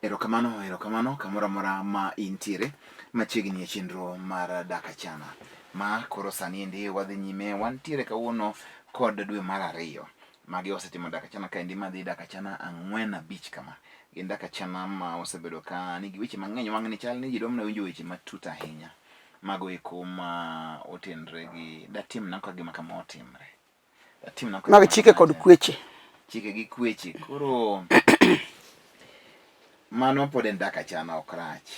Erokamano, erokamano kamoro amora ma intiere machiegni e chenro mar Dak Achana. Ma koro sani endi wadhi nyime wantiere kawuono kod dwe mar ariyo. Magi osetimo Dak Achana kaendi madhi Dak Achana ang'wen abich kama. Gin Dak Achana ma osebedo ka nigi weche mang'eny wang'ni chal ni ji dwa mana winjo weche matut ahinya. Mago eko ma otenre gi datim nang'o ka gima kama otimre. Mag chike kod kweche. Chike gi kweche. Koro mano pod en dak achana ok rach.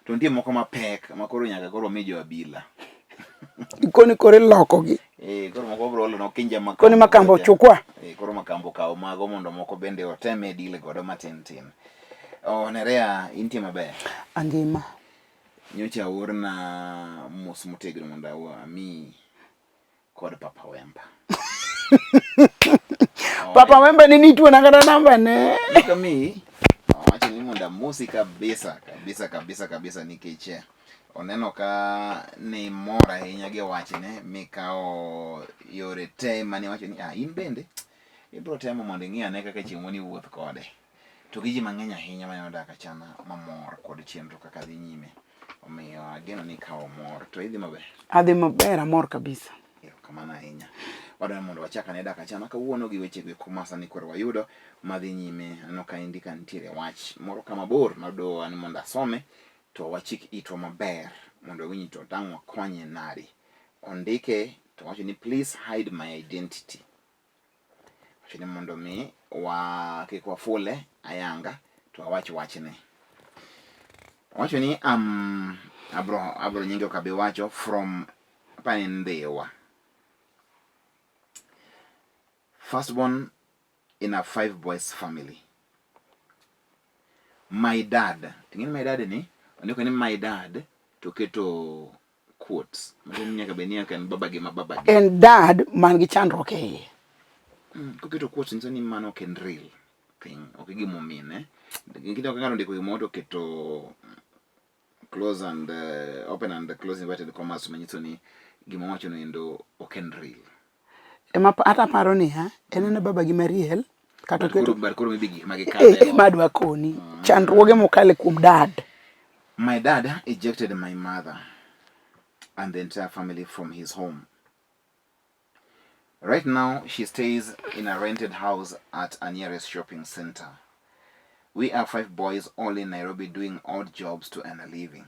To nitie moko mapek ma koro nyaka koro mi jo abila. Koni koro ilokogi. Eh, koro moko bro olo nokinja makambo. Koni makambo chukwa. Eh, koro makambo kawo mago mondo moko bende oteme deal godo matin tin. Oh, Nerea, intie maber? Angima. Nyocha aorna mos motegno mondo ami kod Papa Wemba. Papa Wemba ni nituona kata namba ne. Kami owacho ni mondo amosi kabisa kabisa kabisa kabisa nikech eh, oneno ka ni mor ahinya gi wachne mikawo yore te mane wacho ni ah, in bende ibiro temo mondo ing'i ane kaka chieng' moro iwuoth kode. To gi ji mang'eny ahinya mane odak achana mamor kod chenro kaka dhi nyime. Omiyo ageno ni ikawo mor to idhi maber. Adhi maber, amor kabisa. Erokamano ahinya. Wadwaro mondo wachak ane dak achana kawuono gi weche go eko ma sani koro wayudo madhi nyime. Aneno ka endi ka nitiere wach moro kama bor madwa ni mondo asome to wachik itwa maber mondo wawinj to dang' wakonye nade. Ondike to wacho ni please hide my identity. Wacho ni mondo mi wa kik wafule ayanga to awach wachne. Owacho ni um, abro, abro nyinge ok abi wacho from apani Ndhiwa. First born in a five boys family. My dad, ting'eni my dad ni, ondiko ni my dad to keto quotes. Matiende ni nyaka bed ni ok en babagi ma babagi. En dad man gi chandruok e iye. Koketo quotes nyiso ni mano ok en real thing, ok e gima omine. Nikech ka ng'ato ondiko gimoro to oketo close and open and close inverted commas manyiso ni gima owacho no endo ok en real. Ema ata aparo niya, en ena babagi ma real kata oketo but koro maybe gik ma gikadhe eh, ema adwa koni. Chandruoge mokale kuom dad. My dad ejected my mother and the entire family from his home. Right now, she stays in a rented house at a nearest shopping center. We are five boys all in Nairobi doing odd jobs to earn a living.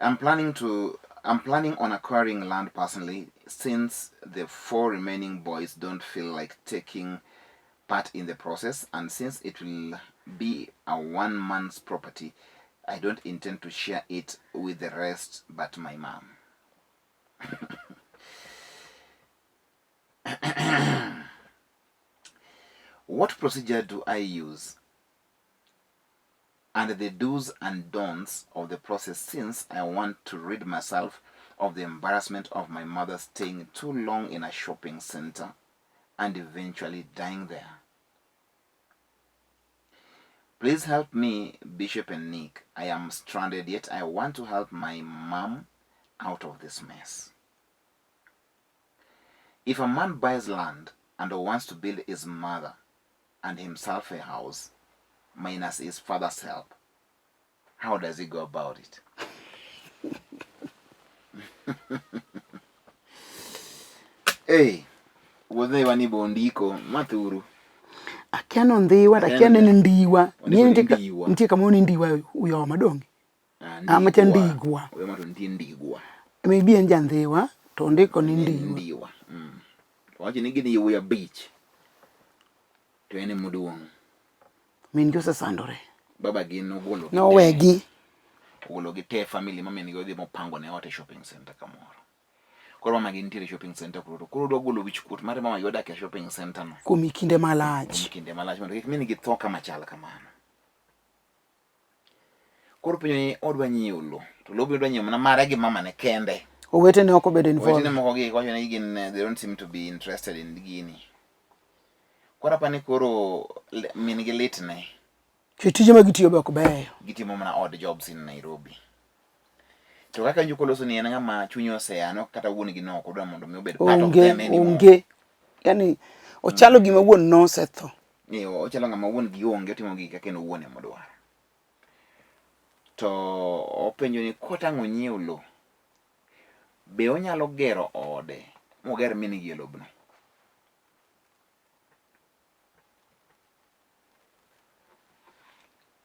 I'm planning to I'm planning on acquiring land personally since the four remaining boys don't feel like taking part in the process, and since it will be a one man's property, I don't intend to share it with the rest but my mom. What procedure do I use? And the do's and don'ts of the process, since I want to rid myself of the embarrassment of my mother staying too long in a shopping center and eventually dying there. Please help me, Bishop and Nick. I am stranded, yet I want to help my mom out of this mess. If a man buys land and wants to build his mother and himself a house, minus his father's help, how does he go about it? Hey, wuodhe ni bondiko mathuru. Akia no ndhiwa, akia ni ndiwa. Nitie kama ni ndiwa uyoma donge. Ah, macha ndigwa. Uyoma to nitie ndigwa. Maybe en jandhiwa to ondiko ni ndiwa. Ndiwa. Wacho ni gin yawuoyi abich. To en ema oduong'. Min gi osesandore. Baba gi nogolo gi. Nowegi. Ogolo gi te family ma min gi odhi mopango ne ot e shopping center kamoro. Koro mama gi nitiere e shopping center kuro to koro odwa golo wich kuot mar mama gi odak e shopping center no. Kuom kinde malach. Kuom kinde malach mondo kik min gi tho kama chal kamano. Koro penjo ni odwa nyiewo lo to lobni odwa nyiewo mana mare gi mamane kende. Owetene ok obedo involved. Owetene moko gi wacho ni gin they don't seem to be interested in gini. Koro apani koro min gi litne. Ke tije ma gitiyo be ok beyo. Gitimo mana odd jobs in Nairobi. To kaka Njuko loso ni en ng'ama chunye osea, no kata wuon gi no ok odwa mondo mi obed part of them anymore. Onge. Yaani ochalo gima wuon nosetho. Eh, ochalo ng'ama wuon gi onge, otimo gigi kaka en owuon ema odwaro. To openjo ni kotang' onyiew lowo, be onyalo gero ode moger min gi e lobno?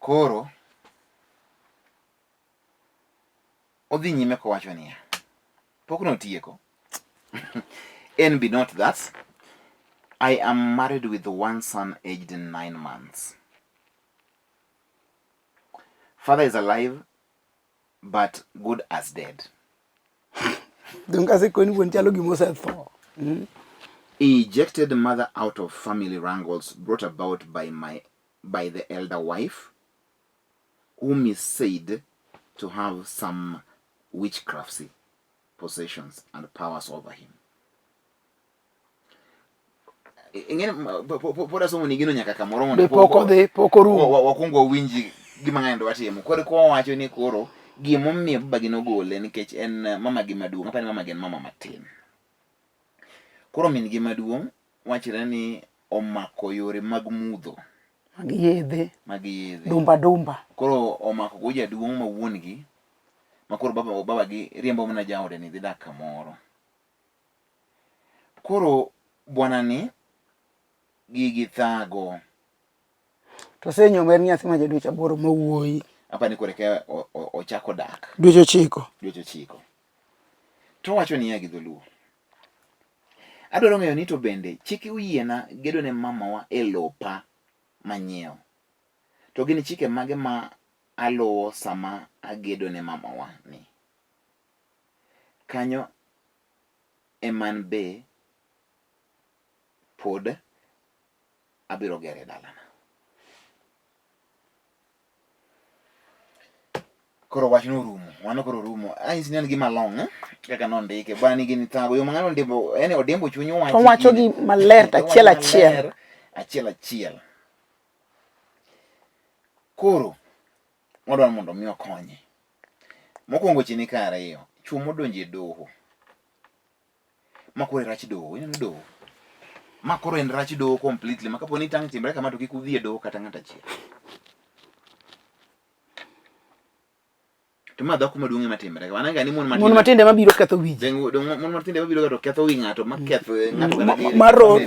Koro odhi nyime kowacho niya, pok notieko. NB note that I am married with one son aged 9 months. Father is alive but good as dead. Donge asekoni wuon chalo gima osetho. Mm. He ejected mother out of family wrangles brought about by my by the elder wife whom he said to have some witchcraftsy possessions and powers over him. Ing'e pod asomo ni gino nyaka kamoro mondo pok odhi pok orumo wakwong wawinji gima ng'ani dwa timo. Koro kwa wacho ni koro gimomiyo babagi nogole nikech en eh, mamagi maduong' apani mamagi en mama matin. Koro min gi maduong' wachre ni omako yore mag mudho. Mag yedhe. Mag yedhe. Dumba dumba. Koro omako go jaduong' ma wuon gi ma koro baba babagi riembo mana jaode ni dhi dak kamoro. Koro bwana ni gigi thago. To osenyuomo en nyathi ma ja dweche aboro ma wuoyi. Apani koro eka ochako dak. Dweche ochiko. Dweche ochiko. To owacho niya gi dholuo. Adwaro ng'eyo ni to bende chik oyiena gedo ne mamawa e lopa manyiewo. To gin chike mage ma aluwo sama agedo ne mamawa ni? Kanyo eman be pod abiro gere dalana. Koro wachno orumo, mano koro orumo. Anyisi ni en gima long' eh? Kaka nondike. Bwana nigi ni thago. Yo ma ng'ano ondimbo, yani odimbo chuny owacho. To wacho gi maler to achiel achiel. Achiel achiel. Koro wadwaro mondo mi okonye. Mokwongo weche ni ka ariyo, chwo modonjo e doho. Ma koro e rach doho, ineno doho. Ma koro en rach doho completely. Ma kapo ni tang' timre kama to kik udhi e doho kata ng'at achiel. To ma dhako maduong' ema timre. Wananga ni mon matindo. Mon matindo ema biro ketho wiji. Mon matindo ema biro to ketho wi ng'ato ma ketho eh, ng'ato kata gi maro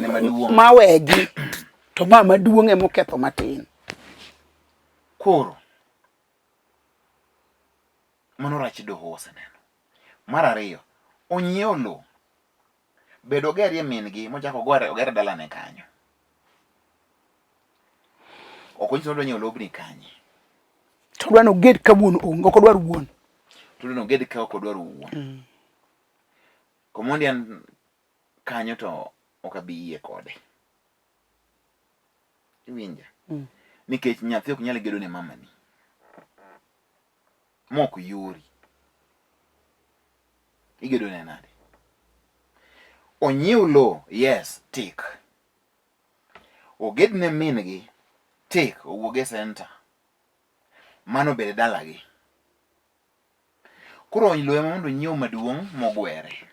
ma wegi. To ma maduong' ema oketho matin. Koro mano rach doho oseneno. Mar ariyo, onyiewo lowo. Bed ogerie min gi mochako ogore oger dalane kanyo. Ok onyiso ni odwa nyiewo lobni kanye. To odwa ni oged ka wuon onge, ok odwar wuon. To odwa ni oged ka ok odwar wuon. Mm. Komondi an kanyo to ok abi yie kode. Iwinja? Mm. Nikech nyathi ok nyal gedo ne mamani. Mok yori. Igedo ne nade? Onyiew lowo, yes, tik. Oged ne min gi, tik, owuog e center. Mano obed dalagi. Koro lowo ema mondo onyiew maduong' mogwere.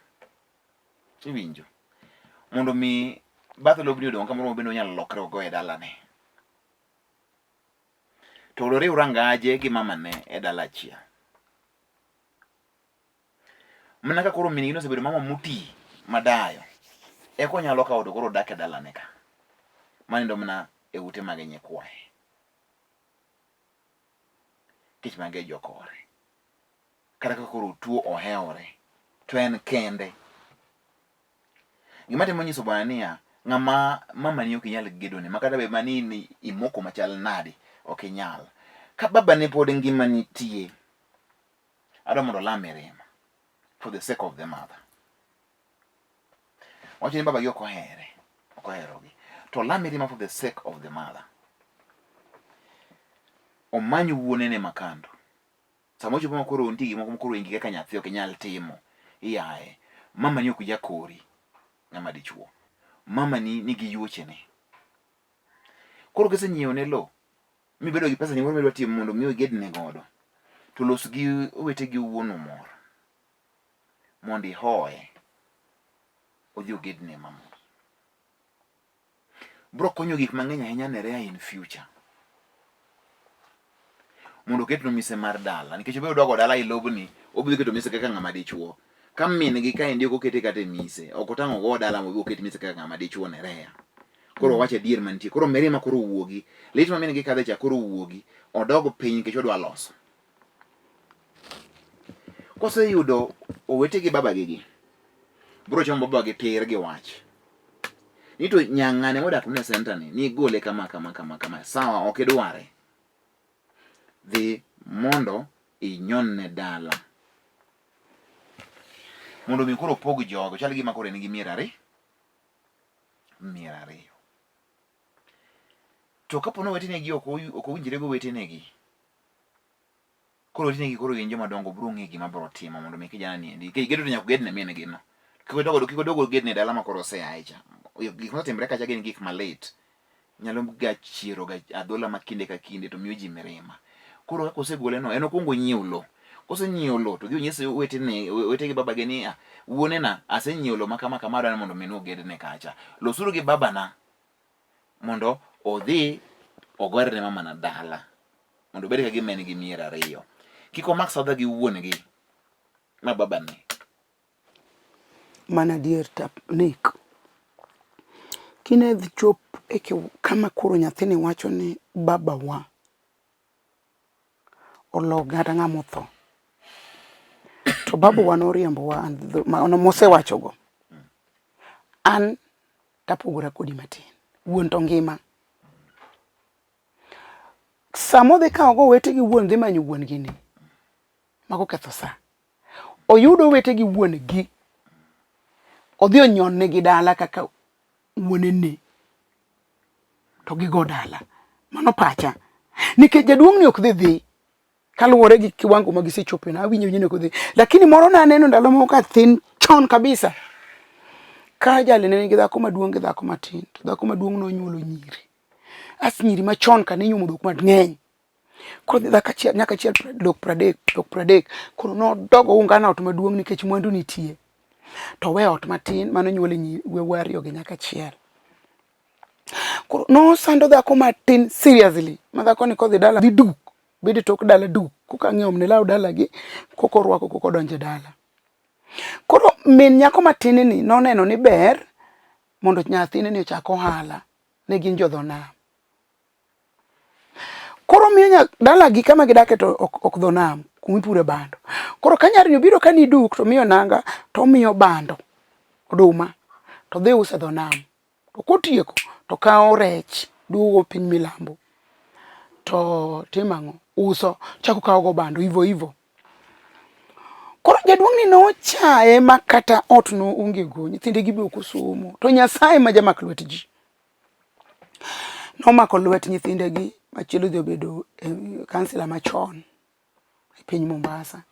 Iwinjo? Mondo mi bath lobni odong' kamoro ma bende onyalo lokre ogo e dalane. To oriw rangaje gi mamane e dala achiel. Mana ka koro min gi nosebedo mama moti madayo, eka onyalo kawo to koro odak e dalane ka. Manindo mana e ute mag nyikwaye. Nikech mago e jokore. Kata ka koro otuo ohewore, to en kende. Gima atemo nyiso bwana niya, ng'ama mamani ok inyal gedone, ma kata bed mana ni imoko machal nade, ok inyal. Ka babane pod ngima nitie, adwa mondo olam mirima for the sake of the mother. Wacho ni babagi ok ohere, ok oherogi. To olam mirima for the sake of the mother. Omany wuonene makando. Sama ochopo ma koro nitie gik moko ma koro in gi kaka nyathi ok inyal timo, iyaye. Mamani ok jakori, ng'ama dichuo. Mamani nigi yuochene. Koro kisenyiewo ne lowo mibedo gi pesa ni moro midwa timo mondo mi igedne godo to los gi owete gi wuonu moro mondo ihoye odhi ogedne mamoro. Bro konyo gik mang'eny ahinya ne Rea in future. Mondo oketnu mise mar dala nikech obiro dogo dala e lobni obiro keto mise kaka ng'ama dichuo. Ka min gi kaendi ok okete kata e mise ok otang' ogo dala mobi oket mise kaka ng'ama dichuo ne Rea. Koro wach adier mantie. Koro mirima koro owuogi. Lit ma min gi kadhe cha koro owuogi. Odog piny nikech odwa loso. Koseyudo owete gi babagi gi, biro chomo babagi tir gi wach. Ni to nyang'ane modak ne center ni, ni gole kama kama kama kama. Sawa, ok idware. Dhi mondo inyonne dala. Mondo mi koro opog jogo, chal gima koro en gi mier ari mier ariyo. To kapo ni owetenegi ok owinjore gi owetenegi, koro owetenegi koro gin joma dongo biro ng'e gima biro timo mondo mi kijana ni endi nikech gedo to nyaka oged ne min gi no. Kik odogo kik odog oged ne dala ma koro oseaye cha. Gik mosetimore kacha gin gik malit. Nyalo ga chiero ga adhola ma kinde ka kinde to miyo ji mirima. Koro kaka osegole no en okwongo onyiew lo. Kosenyiewo lo to odhi onyis owetene owete gi babagi ni "Ah, wuonena asenyiewo lo ma kama kama adwaro ni mondo minu ogedne kacha. Losuru gi babana mondo odhi ogerne mamana dala mondo obed ka gima en gi mier ariyo. Kik omak sadha gi wuon-gi ma babane. Mano adier tap Nick. Kine dhi chop e kama koro nyathini wacho ni babawa olo kata ng'ama otho. To babawa noriembowa mosewachogo. An tapogora kodi matin. Wuon to ngima. Sama odhi kawo go owete gi wuon dhi manyo wuon gi ni, mago ketho sa. Oyudo owete gi wuon gi, odhi onyonne gi dala kaka wuone ne, to gigo dala. Mano pacha. Nikech jaduong' ni ok dhi dhi kaluwore gi kiwango ma gisechope na awinjo ni ok dhi. Lakini moro naneno ndalo moko ka thin chon kabisa. Ka jali ne nigi dhako maduong' gi dhako matin, to dhako maduong' nonyuolo nyiri. As nyiri machon ka ne inyuomo dhok mang'eny. Koro dhi dhako achiel nyaka achiel dhok 30, dhok 30. Koro nodogo ungana ot maduong' nikech mwandu nitie. To oweyo ot matin mane onyuole nyi wuowi ariyo gi nyako achiel. Koro nosando dhako matin seriously ma dhako ni kodhi dala dhi duk bedo e tok dala duk koka ng'iewo ne law dalagi koka orwako koka odonjo e dala. Koro min nyako matin ni noneno ni ber mondo nyathine ni ochak ohala ne gin jodho nam. Koro miyo dalagi kama gidake to ok dho nam kuma ipure bando. Koro ka nyarni obiro ka ni duk to miyo nanga to omiyo bando oduma to dhi uso e dho nam. To kotieko to kawo rech duogo piny milambo to timo ang'o? Uso chako kawo go bando hivo hivo. Koro jaduong'ni nochaye ma kata ot noonge go, nyithinde gi be ok osomo. To Nyasaye ma jamak lwet ji. Nomako lwet nyithinde gi machielo odhi obedo kansila machon e piny Mombasa.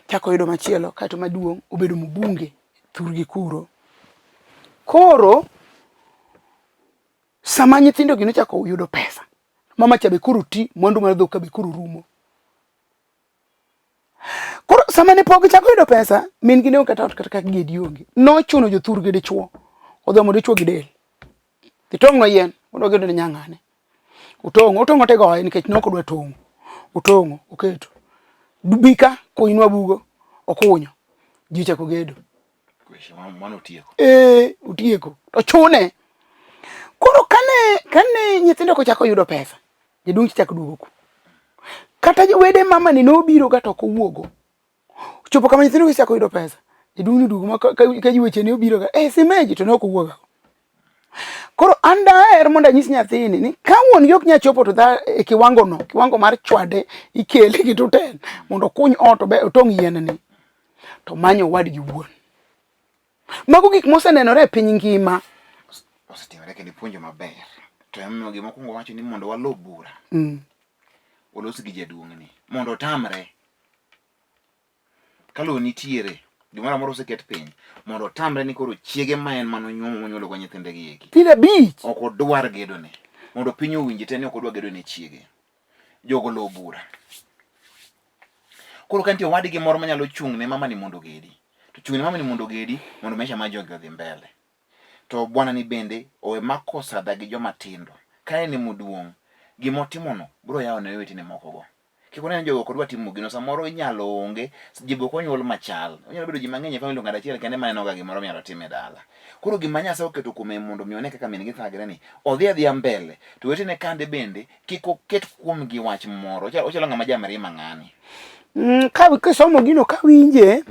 Chako oyudo machielo kaeto maduong' obedo mbunge thurgi kuro. Koro sama nyithindo gi nochako yudo pesa, mama cha be koro ti, mwandu mar dhok ka be koro rumo. Koro sama ne pok gichako yudo pesa, min gi ne onge kata ot kata kaka gedi onge. Nochuno jothur gi dichuo. Odhi dichuo gi del. Itong'o yien, odwa gedo ne nyang'ane. Otong'o, otong'o tigoye nikech ne ok odwa tong'o. Otong'o, oketo. Bika, kunynwa bugo, okunyo. Ji ochako gedo. Mano otieko. Eh, otieko. To chune. Koro kane kane nyithindo kochako yudo pesa, jaduong' chako duogo ku. Kata wede mama ni nobiro ga to ok owuogo. Chopo kama nyithindo gichako yudo pesa. Jaduong' ni duogo ma ka, ka ji weche ne obiro ga, eh simeji to ne ok owuoga. Koro an daher mondo anyis nyathini ni ka wuon gi ok nyal chopo to dha e kiwango no, kiwango mar chwade ikele gi tuten mondo okuny ot obe otong' yien ni to manyo owadgi wuon. Mago gik mosenenore e piny ngima. Osetimore kendo ipuonjo maber. To emomiyo gima okwongo wacho ni mondo walo bura. Walos gi jaduong'ni mondo otamre. Ka lowo nitiere, gimoro amora oseket piny, mondo otamre ni koro chiege ma en mane onyuomo monyuolo go nyithinde gi eki. Nyithindo abich. Ok odwar gedone. Mondo piny owinji te ni ok odwa gedo ne chiege. Jogo lowo bura. Koro ka nitie owadgi moro manyalo chung' ne mamani mondo ogedi, to chung' ne mamani mondo ogedi mondo maisha mar jogi odhi mbele. To bwana ni bende owe mako sadha gi joma tindo. Ka en emoduong', gima otimono biro yawo ne owetene moko go. Kik une ni jogo ok odwa timo gino, samoro inyalo onge, ji be ok onyuol machal. Onyalo bedo ji mang'eny e family to ng'ato achiel kende ema nenoga gimoro minyalo tim e dala. Koro gima Nyasaye oketo kuome mondo mi one kaka min gi thagre ni, odhi adhiya mbele, to owetene kande bende kik oket kuomgi wach moro. Ochalo, ochalo ng'ama jamirima ng'ani. Ka kisomo gino kawinje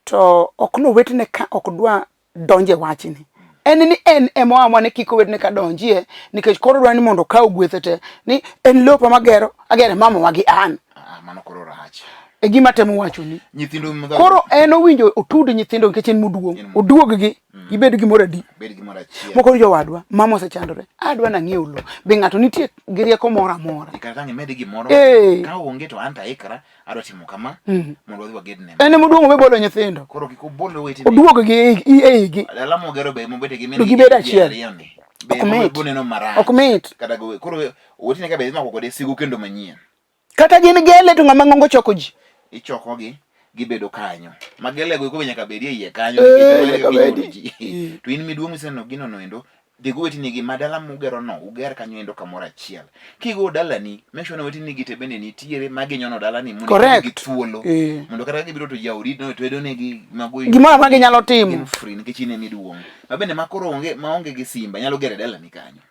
to ok nowetene ka ok dwa donje wachni. En ni en ema oamua ni kik owetne ka donjie nikech koro odwa ni mondo okaw gwethe te ni en lopa magero agere mamawa gi an. Ah, mano koro rach. E gima temo wachoni. Nyithindo Koro en owinjo otud nyithindo nikech en moduong'. Oduog gi gibed gimoro adi. Bed gimoro achiel. Moko jowadwa mama osechandore adwa nang'iew lo. Be ng'ato nitie gi rieko moro amora. Kata ang' imed gimoro. Eh. Ka onge to an to aikra adwa timo kama mondo wadhi waged ne. En ema oduong' owe bolo nyithindo. Koro kik ubol owetene. Oduog gi e igi. Dala mogero be mobete gi min To gibed achiel. ariyo ni. Be Ok mit. boneno marach. Ok mit. Kata go koro owetene ka be dhi mako kode sigu kendo manyien. Kata gin gele to ng'ama ng'ongo choko ji. Ichokogi gibedo kanyo. Magele go be nyaka bedie iye kanyo Eh, nikech nyaka ginyuolo bedi. ji. Mm. To in miduong' miseneno gino no endo dhi go weteni gi ma dala mugero no uger kanyo endo kamoro achiel. Kigo dalani make sure ni weteni gi te bende nitiere ma ginyono dalani mondo Correct. gi thuolo. Eh. Mondo kata ka gibiro to jaodi no to edonegi mago Gimoro amora ginyalo timo. Gin free nikech in ema iduong'. Ma bende ma koro onge maonge gi simba nyalo gero e dalani kanyo.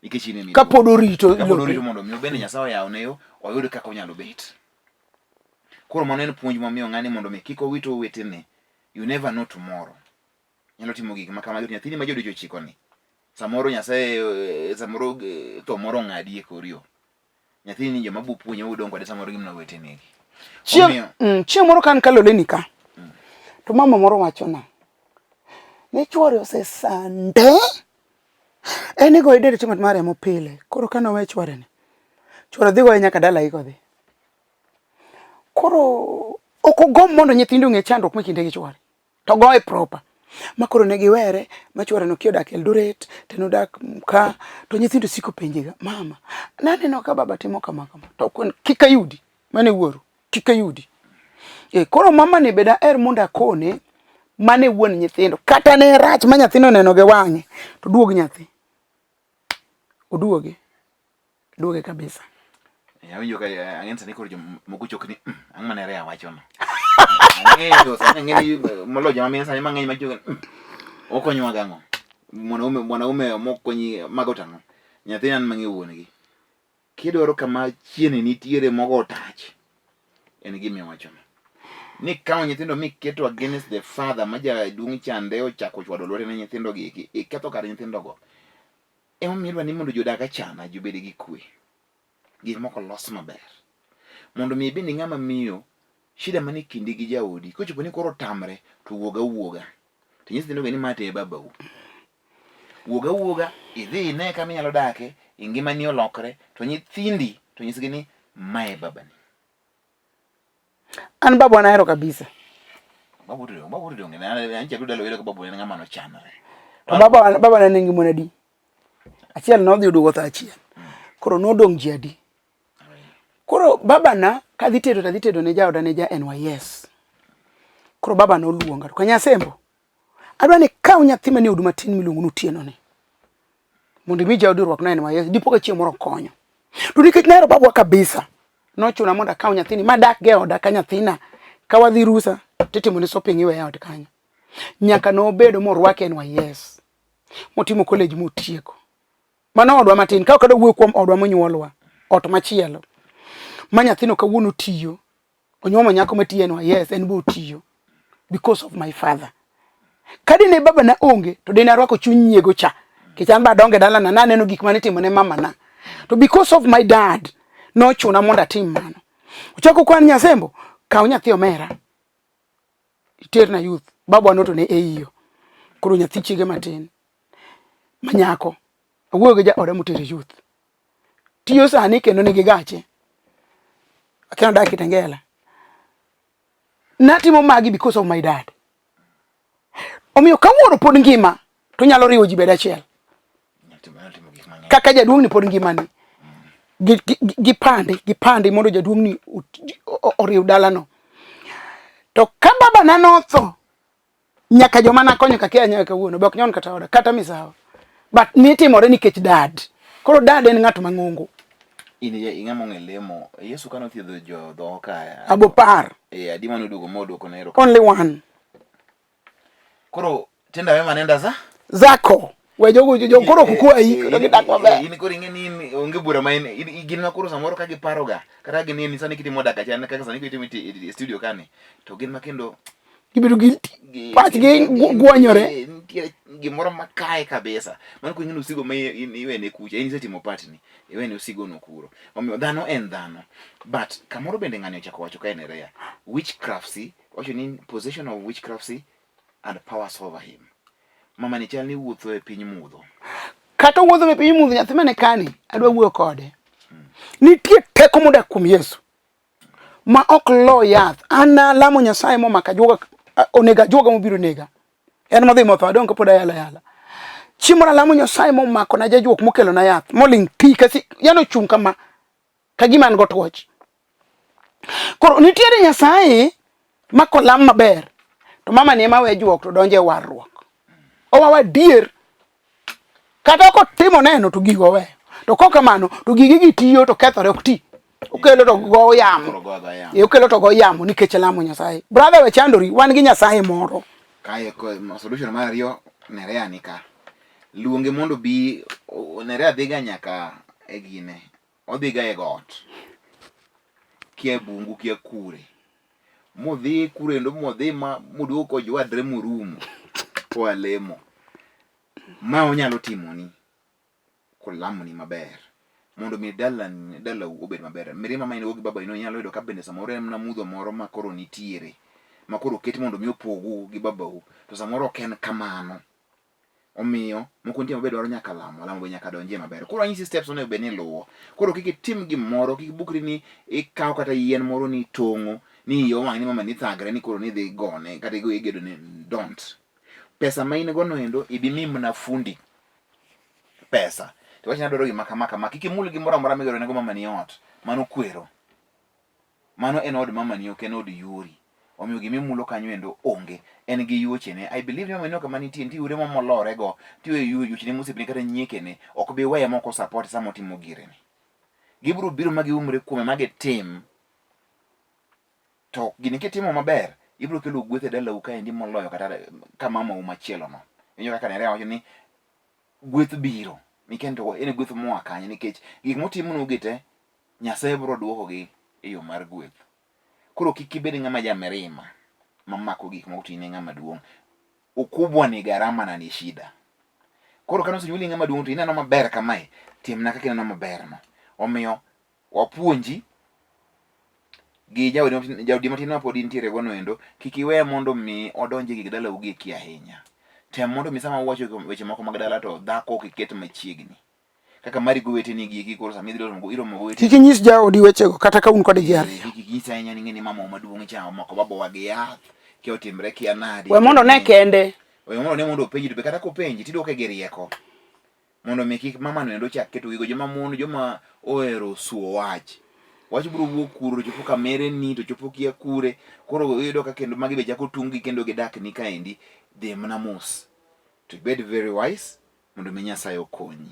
Nikech in ema iduong'. Kapod orito Kapod lope. orito mondo mi bende Nyasaye oyawne yo oyud kaka onyalo bet. Koro mano en puonj momiyo ng'ani mondo mi kik owit owetene. You never know tomorrow. Nyalo timo gik ma kamagi to nyathini ma jodich ochiko ni. Samoro Nyasaye samoro tho moro ong'adi e kor yo. Nyathini ni joma bo puonje udong kode samoro gin mana owetene gi. Chieng' Omiyo chieng' moro ka an Kaloleni ka, to mama moro wachona ni chuore osesande. En igoye dende treatment mar remo pile. Koro kane owe chuore ni, chuore dhi goye nyaka dalagi kodhi. Koro ok ogomb mondo nyithindo ong'e chandruok me kinde gi chuore. To goye proper. Ma koro ne giwere, ma chuore no kia odak Eldoret, to en odak ka, to nyithindo siko penjega, mama, naneno ka baba timo kama kama. To okon, kik ayudi, mano e wuoru, kik ayudi. E, koro mama ni be daher mondo akone, mano e wuon nyithindo. Kata ne rach ma nyathino oneno gi wang'e, to duog nyathi. Oduoge. Duoge kabisa. Awinjo ka ang'e sani koro jomoko chok ni ang'o mane Rea wachono. Ang'eyo sani ang'e ni moloyo joma mine sani mang'eny ma chok ni okonyowa gang'o. Mwanaume mwanaume mokonyi mago tang'o. Nyathina an mang'eyo wuon gi. Kidwaro kama chiene nitiere mogo tach en gima iwachono. Ni kawo nyithindo miketo against the father ma jaduong' chande ochako chwado lwete ne nyithindo gi eki, iketho kar nyithindo go. Emomiyo idwa ni mondo jodak achana ji obed gi kwe. Gik moko los maber. Mondo mi ibed ng'ama miyo shida manie kindi gi jaodi kochopo ni koro otamre to wuog awuoga. To inyis nyithindo ni ma to e babau. Wuog awuoga idhi ine kama inyalo dake, ngimani olokre to nyithindi to nyisgi ni ma e babani. An babwa nahero kabisa. Babu to babu to donge an chakre dala welo ka babu en ng'ama nochanore. To baba baba ne nigi mon adi? Achiel nodhi oduogo tho achiel. Koro nodong' ji adi? Koro babana kadhi tedo to adhi tedo ne jaoda ne ja NYS. Koro baba noluonga to kanyasembo. Adwa ni ikaw nyathi manie odu matin miluongo ni Otieno ni. Mondo imi jaodi orwak na NYS dipo ka chieng' moro okonyo. To nikech nahero babwa kabisa, nochuna mondo akaw nyathini madak go e oda ka nyathina. Ka wadhi rusa titimo ne shopping iweye e ot kanyo. Nyaka nobedo morwake NYS. Motimo college motieko. Mano odwa matin. Ka ok adwa wuoyo kuom odwa monyuolwa, ot machielo. Ma nyathino kawuono tiyo, onyuomo nyako matiyo NYS, en be otiyo because of my father. Ka dine baba na onge, to dine arwako chuny nyiego cha. Nikech an be adongo e dalana, naneno gik mane itimo ne mamana. To because of my dad, nochuna mondo atim mano. Ochako kwan Nyasembo, kaw nyathi omera. Iterna youth. Babwa no to ne e iyo. Koro nyathi chiege matin, ma nyako. Awuoyo gi jaoda motere youth. Tiyo sani kendo nigi gache. Akia odak Kitengela. Natimo magi because of my dad. Omiyo ka wuoro pod ngima, to nyalo riwo ji bed achiel. Kaka jaduong' ni pod ngimani. Gipandi, gipandi mondo jaduong' ni oriw dalano. To ka baba na notho, nyaka joma nakonyo ka kia nyaka kawuono be ok nyon kata oda kata misawa. But nitimore nikech dad. Koro dad en ng'at mang'ongo. In ing'ama ong'e lemo. Yesu kane othiedho jo dhoho ka. Abo par. Eh, adi mane oduogo moduoko ne Only one. Koro tenda wema nenda za? Zako. We jogo jo koro eh, kukwayi eh, koro gidak maber. In koro ing'e ni onge bura ma in gin ma koro samoro ka giparoga kata gineni sani kitimo dak achiel kaka sani kitimo e studio kani to gin ma kendo gibedo guilty pachgi gwonyore. Nitie gimoro makae kabisa. Mano koro ing'e ni osigo ma iwene kucha in isetimo partni iwene osigo no kuro. Omiyo dhano en dhano. But kamoro bende ng'ani ochako wacho ka en e reya. Witchcraft Wacho ni possession of witchcraft and powers over him. Mama ni chal ni wuotho e piny mudho. Kata wuotho e piny mudho nyathi mane kani adwa wuoyo kode. Nitie teko modak kuom Yesu ma ok lo yath. An alamo Nyasaye momaka ajuoga onego ajuoga mobiro nega. En modhi motho adong' kapod ayala yala. Chieng' moro alamo Nyasaye momako na jajuok mokelo na yath moling' ti kasi yani ochung' kama ka gima an go tuoch. Koro nitiere Nyasaye ma kolam maber to mama ni ema we juok to donjo e warruok. Owawa adier kata ok otimo neno to gigo oweyo. To kok kamano to gigi gitiyo to kethore ok ti. Okelo to go yamo. E okelo to go yamo nikech lamo Nyasaye. Brother we chandori wan gi Nyasaye moro. Kae ko solution mar ariyo Nerea ni ka. Luonge mondo bi Nerea dhiga nyaka e gine Odhiga e got, kia bungu, kia kure. Modhi kurendo modhi ma moduogo kojwadre morumo koa lemo. Ma onyalo timoni kolamoni maber mondo mi dalani dalau obed maber. Mirima ma in go gi babani no inyalo yudo ka bende samoro en mana mudho moro ma koro nitiere ma koro oket mondo mi opogu gi babau to samoro ok en kamano. Omiyo, moko nitie mabe dwaro nyaka lamo, lamo be nyaka donjie maber. Koro anyisi steps onego bed ni iluwo. Koro kik itim gimoro, kik ibukri ni ikaw kata yien moro ni itong'o, ni iyi owang' ni mama ni thagre ni koro ni idhi gone kata igo igedo ne. Don't. Pesa ma in go no endo ibi mi mana fundi pesa. To wach ni adwaro gima kama kama, kik imul gimoro amora migero nego mama ni ot. Mano kwero. Mano en od mamani ok en od yuori. Omiyo gima imulo kanyo endo onge. En gi yuochene. I believe ni mamani kama nitie, nitie yore moro molore go. Nitie yuochene mosiepne kata nyiekene. Ok bi weye mok o support sama otimo gireni. Gibiro biro ma giumre kuome ma gitim. To gini kitimo maber, ibiro kelo gweth e dalau kaendi moloyo kata ka mamau machielo no. Iwinjo kaka Nerea wacho ni gweth biro. Mikia ni to en gweth moa kanye nikech gik motimnu gi te Nyasaye biro duokogi e yo mar gweth. Koro kik ibed ng'ama ja mirima mamako gik moko to in e ng'ama duong'. Ukubwa ni gharama na ni shida. Koro kane osenyuoli ng'ama duong' to ineno maber kamae, timna kaka ineno maber no. Omiyo wapuonji gi jaodi jaodi matin ma pod intiere go noendo, kik iwe mondo mi odonj e gig dalau gi eki ahinya. Tem mondo mi sama uwacho weche moko mag dala to dhako ok iket machiegni. Kaka mari go weteni gi eki koro sama idhi romo iromo go weteni. Kik inyis jaodi wechego kata ka un kode ji ariyo. Kik inyis ahinya ni ng'eni mama maduong' cha omako babowa gi yath, kia otimre kia nadi. We mondo one kende. We mondo one mondo openji to be kata kopenji tiduoke gi rieko. Mondo mi kik mama no endo chak keto gigo joma mon joma ohero suo wach. Wach biro wuok kuro to chopo kamereni to chopo kia kure. Koro iyudo ka kendo magi be chako tung gi kendo gidak ni kaendi. Dhi mana mos. To ibed very wise mondo mi Nyasaye okonyi.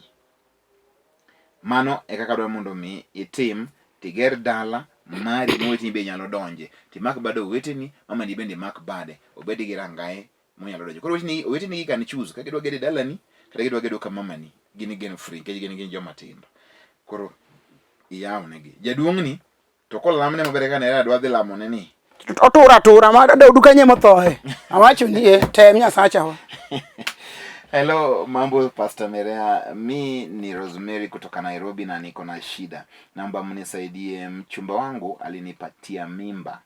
Mano e kaka adwaro mondo mi itim, tiger dala mari ma oweteni be nyalo donje. Timak bad oweteni, mamani bende mak bade, obed gi rangaye monyalo donje. Koro oweteni, oweteni gi can choose ka gidwa gedo e dalani kata gidwa gedo ka mamani, gin gin free nikech gin gin joma tindo. Koro iyawnegi. Jaduong'ni To kolamne maber kaka nera dwa dhi lamone ni. Otura tura ma daudu kanye mothoe. Awacho ni e tem Nyasacha wa. Hello, mambo Pastor Merea. Mi ni Rosemary kutoka Nairobi na niko na shida. Naomba mnisaidie. Mchumba wangu alinipatia mimba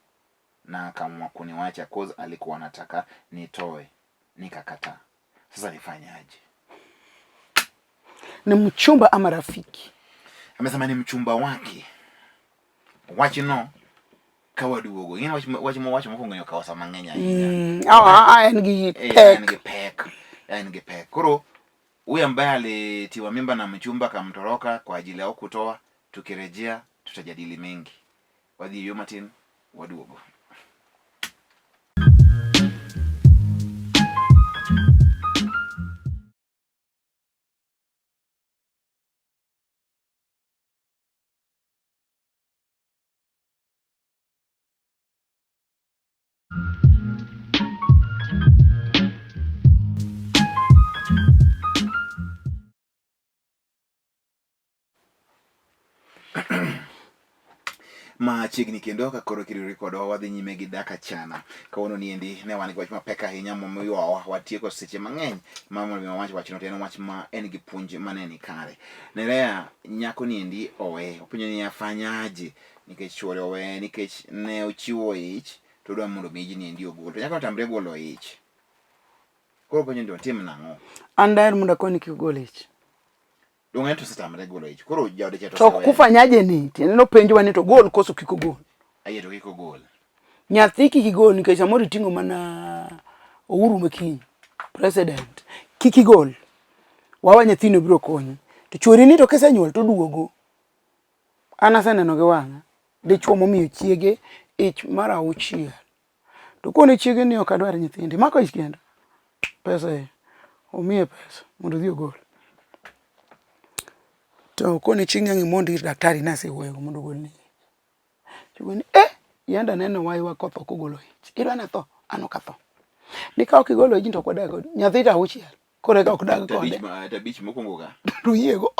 na akaamua kuniwacha cause alikuwa anataka nitoe. Nikakataa. Sasa nifanyaje? Ni mchumba ama rafiki? Amesema ni mchumba wake. Wachno ka waduogo. Ing'e wach wach mowacho mokwongo ni okawo sa mang'eny ahinya. Ah, ah, en gi Eh, pek. En gi pek. En gi pek. Koro Huyu ambaye alitiwa mimba na mchumba akamtoroka kwa ajili ya kutoa, tukirejea tutajadili mengi. Wadhi yo matin waduogo. Machiegni kendo ka koro kiruri kodwa wadhi nyime gi dak achana. Kawuono niendi ne wan gi wach mapek ahinya momiyo watieko seche mang'eny ma mondo mi wawach wachno to en wach ma en gi puonj mane ni kare. Nerea nyako niendi owe openjo ni afanyaje nikech chuore oweye nikech ne ochiwo ich to odwa mondo mi ijni endi ogol to nyako otamre golo ich. Koro openjo ni to otim nang'o? An daher mondo akoni kik ogol ich. Donge en to osetamre golo ich. Koro jaode cha to To kufanyaje ni? Tiende nopenjowa ni to gol koso kik ogol. Ayie to kik ogol. Nyathi kik igol nikech samoro iting'o mana Uhuru ma kiny, president. Kik igol. Wawa nyathino biro konyi. To chuori ni to kisenyuol to oduogo. An aseneno gi wang'a dichuo momiyo chiege ich mar auchiel. To kone chiege ni ok adwar nyithindo, imako ich kendo. Pesa e, omiye pesa mondo odhi ogol. To kone chieng' ang' imond ir daktari nasewuoyogo mondo ogolni ich. Chiege ni eh, yanda neno waywa kotho kogolo ich. Idwa ni atho? An ok atho. Ni ka ok igolo ijni to ok wadag kodi. Nyathi to auchiel. Koro eka ok dag kode. Tabich mokwongo ka. To uyiego.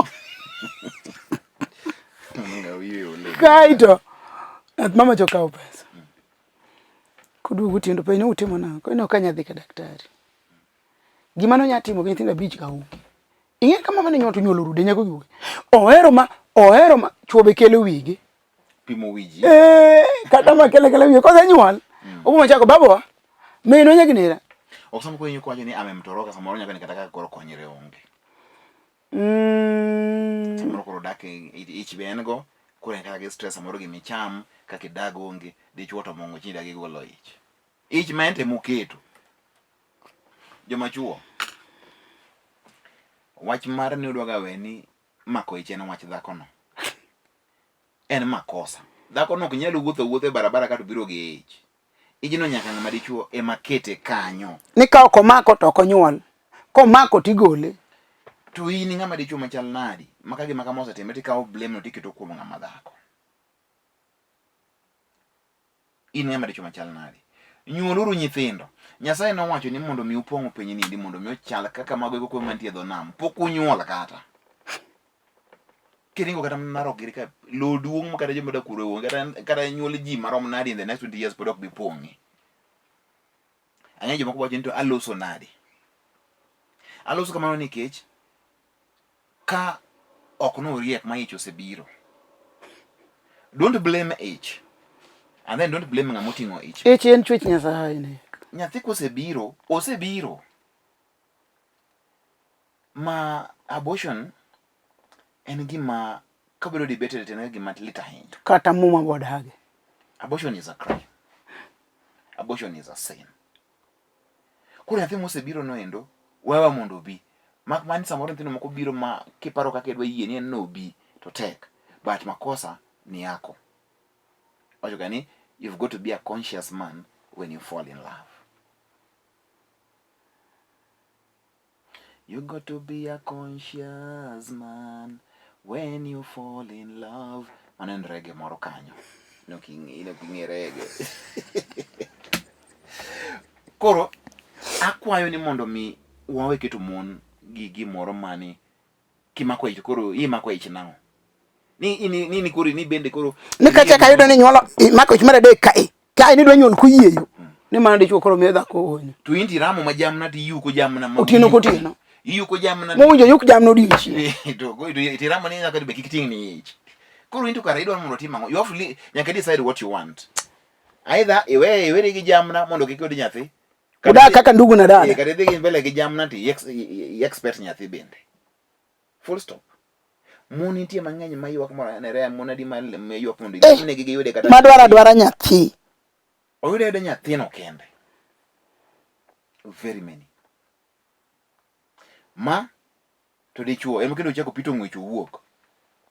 Kaito mama cha okawo pesa. Koduogo otieno to penjo ni utimo nang'o? Koro ineno ka anyadhi ka daktari. Gima nonya timo gi nyithindo abich ka onge. Ing'e ka mama ne nyuol to nyuol orude nyako gi wuoyi. Ohero ma ohero ma chwo be kelo wigi. Pimo wiji. Eh, kata ma kele kele wiye kosenyuol. Obo machako babawa. Minwa nyaka nera. Ok sama koro iwacho ni amemtoroka samoro nyaka ni kata kaka koro konyre onge. Samoro koro dak ich be en go koro en kata gi stress samoro gima icham kaka idag onge dichuo to mongo chi dagi golo ich. Ich ma en to emoketo. Joma chuo wach mar ni udwaga we ni mako ich en wach dhakono. En makosa. Dhakono ok nyal wuotho awuotha e barabara kato biro gi ich. Ijno nyaka ng'ama dichuo ema kete kanyo. Ni ka ok omako to ok onyuol. Komako to igole. To in ng'ama dichuo machal nadi ma ka gima kama osetimre tikawo blame no tiketo kuom ng'ama dhako? In ng'ama dichuo machal nadi? Nyuoluru nyithindo. Nyasaye nowacho ni mondo mi upong' pinyni endi mondo mi ochal kaka mago eko kwe mantie e dho nam. Pok unyuol kata. Kiringo kata Narok giri ka lowo duong' ma kata joma odak kuro onge kata kata nyuol ji marom nadi in the next 20 years pod ok bi pong'i. Ang'eyo jomoko wacho ni to aloso nadi. Aloso kamano nikech ka ok noriek ma ich osebiro. Don't blame ich. And then don't blame ng'ama oting'o ich. Ich en chwech Nyasaye ne. Nyathi kosebiro, osebiro. Ma abortion en gima kabedo debated to en gima lit ahinya. Kata muma bodage. Abortion is a crime. Abortion is a sin. Koro nyathi mosebiro no endo, wewa mondo obi. Mak mana ni samoro nyithindo moko biro ma kiparo kaka idwa yie ni en nobi to tek. But makosa ni yako. Wacho ga ni you've got to be a conscious man when you fall in love. You got to be a conscious man when you fall in love. Mano en reggae moro kanyo. Nok ing'e reggae. Koro akwayo ni mondo mi wawe keto mon gi gimoro mani kimako ich koro imako ich nang'o? Ni ni ni koro ni bende koro ni kacha kayudo ni nyuolo imako ich mar adek kae kae ni dwa nyuol kuyieyo ni mano dichuo koro miyo dhako onyo to in tiramo ma jamna to iyuko jamna ma otieno kotieno iyuko jamna mowinjo yuk jamna odiochieng to go to tiramo ni nyaka be kik ting' ni ich koro in to kara idwaro mondo otim ang'o you have to nyaka decide what you want either iwe iweri gi jamna mondo kik yud nyathi udak kaka ndugu na dada kata idhi gi mbele gi jamna to i expect nyathi bende full stop mon nitie mang'eny ma ywak moro ne mon adi ma ywak mondo eh, negi giyude kata madwaro adwara nyathi oyude ayuda nyathino kende very many ma To dichuo ema kendo ochako pito ng'wech owuok.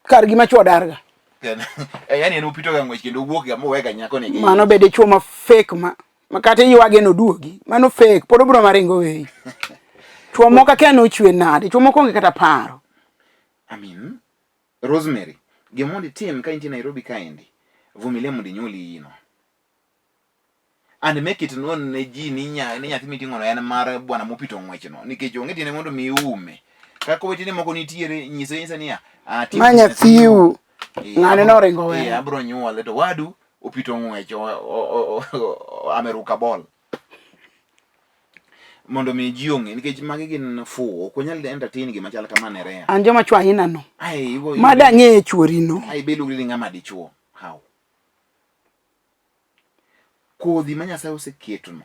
Kar gima chuo darga. Eh, yani en opito ga ng'wech kendo owuok ga mowega nyako ni. Mano be dichuo ma fake ma ma kata iywage no duogi. Mano fake, pod obro maringo weyi. Chuo moko akia ni ochwe nade, chuo moko onge kata paro. I mean, Rosemary, gima mondo itim ka intie Nairobi kaendi, vumilia mondo inyuol iyino. And make it known ne ji ni nya ni nyathi miting'ono en mar bwana mopito ng'wechno nikech onge tiende mondo mi iume. Kaka owetene moko nitiere nyise nyise niya, ah, tim Ma nyathiu. Eh, Ng'ane abro- noringo eh, weyo. abro nyuole to wadu opito ng'wech ameruka bol mondo mi ji ong'e nikech magi gin fuwo ok wanyal entertain gima chal kama ne rea An joma chwo aina no. ai igo Ma dang'e chuori no. ai be iluongri ni ng'ama dichuo how Kodhi ma Nyasaye oseketono,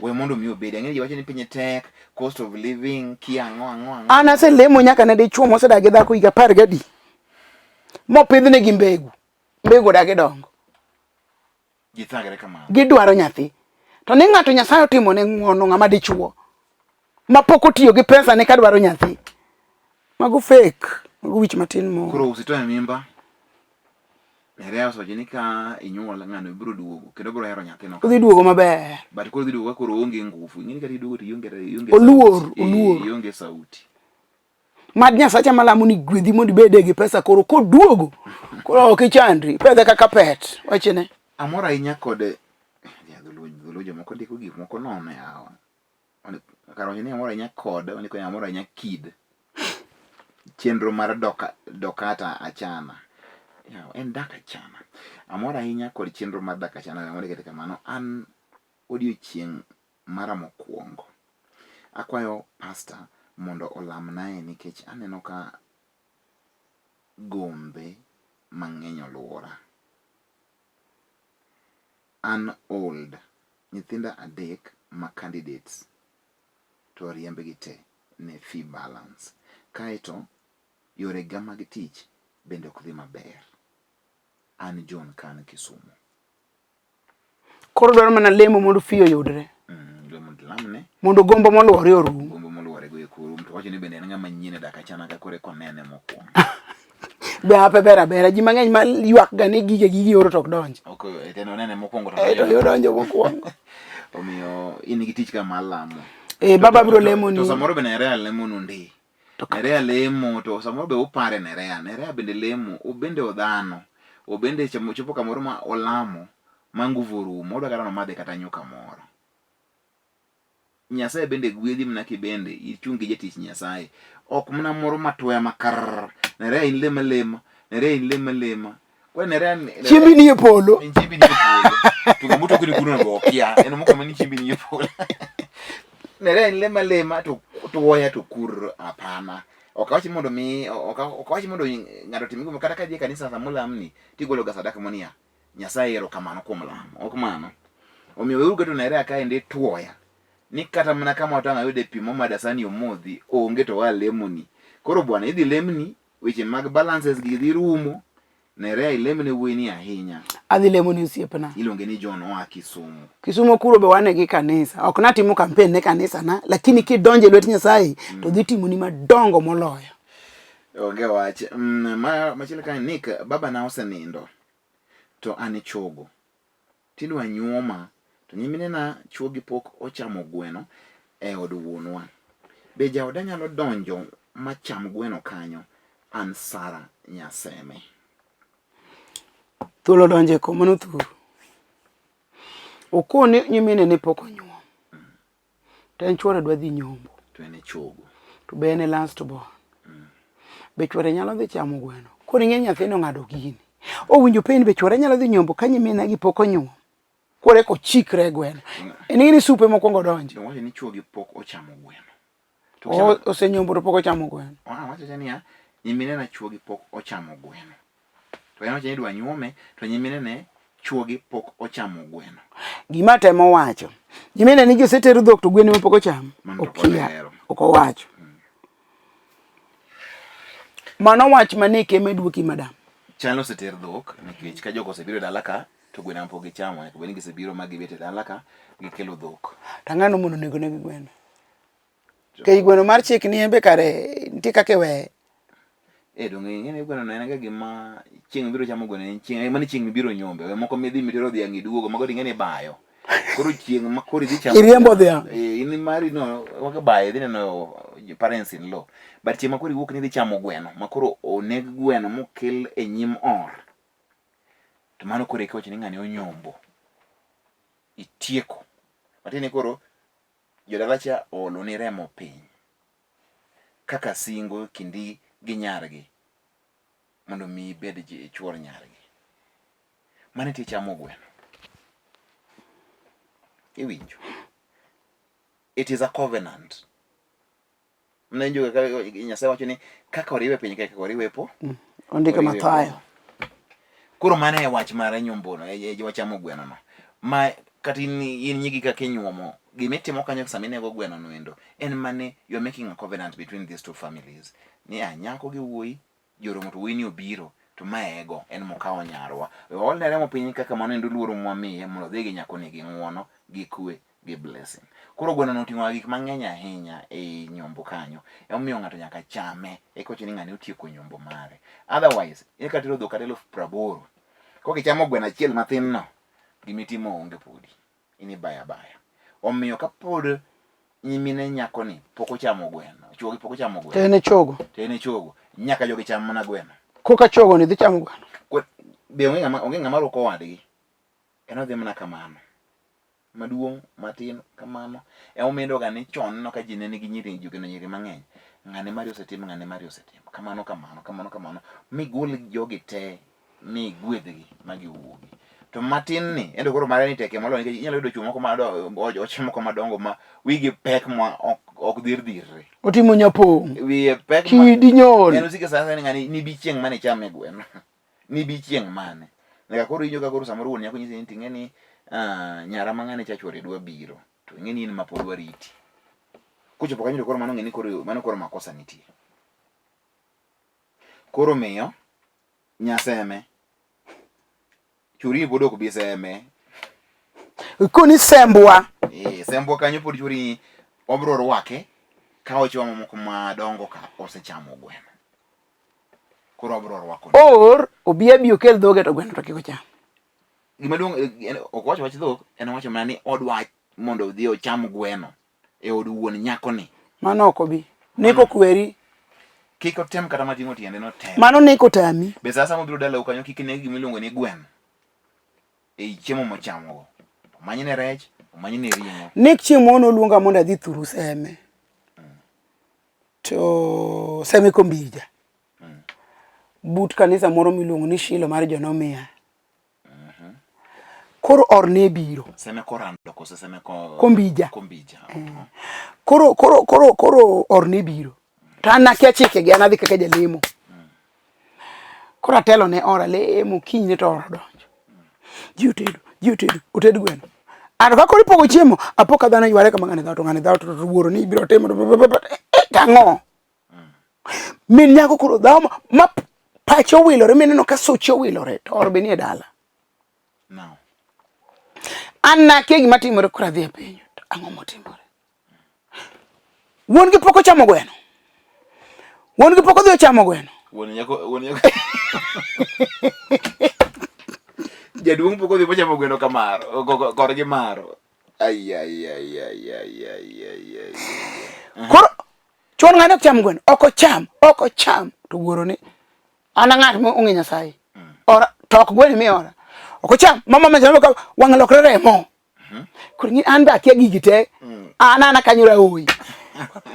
we mondo mi obedi. Ang'eyo ji wacho ni piny tek, cost of living, kia ang'o ang'o ang'o. An aselemo nyaka ne dichuo mosedak gi dhako higa apar gadi mopidhne gi mbegu, mbegu odagi dongo. Ji thagre kamano. Gidwaro nyathi. To ni ng'ato Nyasaye otimo ne ng'uono ng'ama dichuo ma pok otiyo gi pesa ne kadwaro nyathi. Mago fake, mago wich matin mo. Koro usitoe mimba. Nerea osewacho ni ka inyuol ng'ano ibiro duogo kendo obiro hero nyathino. Odhi duogo maber. But koro odhi duogo ka koro oonge ngufu. Ing'eni kata iduogo to ionge ionge Oluor, sauti. oluor. Ionge sauti. Mad Nyasacha malamo ni gwedhi mondo ibede gi pesa koro koduogo. Koro ok ichandri. Pedhe kaka pet. Wachne. Amor ahinya kod ya dholuo dholuo jomoko ndiko gik moko nono yawa. Kar wacho ni amor ahinya kod, ondiko ni amor ahinya kid. Chenro mar doka, Dokata Achana. Yawa, en dak achana. Amor ahinya kod chenro mar dak achana, mondo ikete kamano. An odiochieng' mara mokwongo. Akwayo pasta mondo olamnae nikech aneno ka gombe mang'eny oluora. An old, nyithinda adek ma candidates to oriembgi te ne fee balance. Kaeto yore ga mag tich bende ok dhi maber. An John ka an Kisumu. Koro dwaro mana lemo mondo fee oyudre. Lemo lamne. Mondo gombo moluore orum. Gombo moluore go eko orum. To wacho ni bende en ng'ama nyien e dak achana ka koro eka onene mokwongo. Be ape ber abera. Ji mang'eny ma ywak ga ni gige gigi oro to ok donj. Ok, eh, onene mokwongo to eh, to donjo mokwongo. Omiyo in gi tich ka mar lamo. Eh, baba biro lemo ni. To samoro be Nerea lemo nu ndi. Nerea lemo to samoro be upare Nerea. Nerea bende lemo, obende odhano. Obende chopo kamoro ma olamo ma nguvu orumo, odwa kata nomadhe kata nyuka moro. Nyasaye bende gwedhi mana kibende ichung' gi jatich Nyasaye. Ok mana moro matoya makar. Nerea in lema lema. Nerea in lema lema. Kwa Nerea chiembi ni e polo. En chiembi ni e polo. To ng'ama otokni kuno go okia. En moko mani chiembi ni e polo. Nerea in lema lema to tuoya to kur hapana. Ok awach mondo mi ok awach mondo ng'ato otim gimoro kata ka idhi e kanisa sama olamni tigolo ga sadaka monia. Nyasaye erokamano kuom lamo. Ok mano. Omiyo weuru keto Nerea kaendi tuoya. Ni kata mana kama watang' ayude pi momada sani omodhi onge to waa lemoni. Koro bwana idhi lemni weche mag balances gi dhi rumo. Nerea ilemne wuoyi ni ahinya. Adhi lemoni osiepna. Iluonge ni John oa Kisumu. Kisumu kuro be wane gi kanisa. Ok natimo campaign ne kanisa na, lakini kidonjo e lwet Nyasaye to dhi timoni madongo moloyo. Onge wach. Ma machielo kae Nick baba na osenindo. To an e chogo. Tidwa nyuoma to nyiminena chuogi pok ochamo gweno e od wuonwa. Be jaoda nyalo donjo macham gweno kanyo? An Sara Nyaseme. Thuol odonjo e kom, mano thuru. Okone nyiminene pok onyuom. To en chuore dwa dhi nyombo. To en e chogo. To be en e last born. Be chuore nyalo dhi chamo gweno. Koro ing'e nyathino ong'ado gini. Owinjo pain be chuore nyalo dhi nyombo ka nyimine gi pok onyuom. Koro eka ochikre e gweno. En ing'e ni supe mokwongo donjo. To wacho ni chuogi pok ochamo gweno. To osenyombo to pok ochamo gweno. Ah, wacho niya, nyiminena chuogi pok ochamo gweno. To en wacho ni idwa nyuome to nyiminene chuogi pok ochamo gweno. Gima temo wacho. Nyimine ni gisetero dhok to gwen ema pok ocham. Okia. Ok owacho. Mano wach mane keme duoki madam. Chal oseter dhok nikech ka jogo osebiro e dala ka to gweno ema pok gichamo nyaka bed ni gisebiro ma gibet e dala ka gikelo dhok. To ang'ano mondo onego negi gweno? Kech gweno mar chik ni en be kare nitie nitie kaka iweye. Eh, donge ing'e ni gweno no en ga gima chieng' mibiro chamo gweno en chieng' mano chieng' mibiro nyombe. We moko midhi mitero dhiang' iduogo mago ing'e ni ibayo. Koro chieng' ma koro idhi chamo Iriembo dhiang'. Eh, in mari no waka bayo idhi neno parents in law. But chieng' ma koro iwuok ni idhi chamo gweno ma koro oneg gweno mokel e nyim or. To mano koro eka wacho ni ng'ani onyombo. Itieko. Matiende ni koro jodala cha ooloni remo piny. Kaka singo kindi gi nyargi mondo mi ibed chuor nyargi. Mano e tie chamo gweno. Iwinjo? It is a covenant. Mna winjo kaka Nyasaye wacho ni kaka oriwe piny kae kaka oriwe po. Mm. Ondiko Mathayo. Koro mano e wach mar nyombono, e, e wachamo gweno no. Ma kata in, in nyigi kaka inyuomo, gima itimo kanyo sama inego gweno no endo, en mane you are making a covenant between these two families. Ni a nyako gi wuoyi joromo to wuoyi ni obiro to ma ego en mokawo nyarwa. We waolne remo piny kaka mano endo luoro mwamiye mondo odhi gi nyakoni gi ng'uono, gi kwe, gi blessing. Koro gweno no oting'o gik mang'eny ahinya ei nyombo kanyo. Emomiyo ng'ato nyaka chame eka wacho ni ng'ani otieko nyombo mare. Otherwise, in kata tero dhok kata 80,000, kok ichamo gweno achiel mathin no, gimitimo onge podi. In ibaya abaya. Omiyo kapod nyimine nyakoni pok ochamo gweno, chuogi pok ochamo gweno. To en e chogo. To en e chogo. Nyaka jogi cham mana gweno. Koka chogo ni dhi chamo gweno. Be onge ng'ama onge ng'ama ruko wadgi. En odhi mana kamano. Maduong', matin, kamano. Emomiyo iyudo ga ni chon ineno ka ji ne nigi nyiri jogeno nyiri mang'eny. Ng'ane mari osetim, ng'ane mari osetim. Kamano kamano, kamano kamano. Migol jogi te mi gwedhgi ma giwuogi. To matin ni, endo koro mare ni tekie moloyo nikech inyalo yudo chwo moko ma oche moko madongo ma wigi pek ma ok ok dhir dhirre. Otimo nyapong'. Wiye pek ma Kidi nyol. En osike sasa ni ng'ani nibi chieng' mane ichame gweno. Nibi chieng' mane. Nyaka koro iwinjo ka koro samoro wuon nyako nyisi ni ting'e ni ah, nyara ma ng'ane cha chwore dwa biro. To ing'e ni in ma pod wariti. Kochopo kanyo to koro mano ng'e ni koro mano koro makosa nitie. Koro miyo nyaseme churi pod ok bi seme. Koni sembwa. Eh, sembwa kanyo pod churi obro rwake ka ochewa mamoko madongo ka osechamo gweno. Koro obro rwako. Or obi abi okel dhoge to gweno to kik ocham. Gima duong' eh, ok owacho wach dhok, en owacho mana ni odwa mondo odhi ocham gweno. e od wuon nyakoni. Mano ok obi. Neko kweri. Kik otem kata mating'o tiende notem. Mano neko tami. Be sasa mobiro dalau kanyo kik neg gima iluongo ni gweno ei chiemo mochamogo. Omanyne rech, omanyne ring'o. Nek chieng' moro noluonga mondo adhi thuru Seme. To Seme Kombija. But kanisa moro miluongo ni Shilo mar Jonomiya. Koro or ne biro. Seme korando kose seme ko Kombija. Kombija. Eh. Koro koro koro koro or ne biro. To an nakia chike gi an adhi kaka jalemo. Koro atelo ne ora lemo kinyne to ora donjo. Ji otedo, ji otedo, oted gweno. Ato ka koro ipogo chiemo, apo ka dhano yware kama ng'ani dhawo to ng'ani dhawo to wuoro ni ibiro timo to tang'o. Min nyako koro dhawo ma, ma pache owilore mineno ka soche owilore to or be nie dala. No. An nakia gima timore koro adhi apenjo to ang'o motimore? Wuon gi pok ochamo gweno. Wuon gi pok odhi ochamo gweno. Wuon nyako wuon nyako. Jaduong' pok odhi mochamo gweno kamaro korgi maro. Ai ai ai ai ai ai ai ai. Koro Chon ng'ane ok cham gweno, ok ocham, ok ocham. To wuoro ni, an ang'at ma ong'e Nyasaye. Ora, to ok gweno mi ora. Ok ocham, mama ma chamo ka wang' lokre remo. Koro ng'i an be akia gigi te. An ana kanyo raoyi.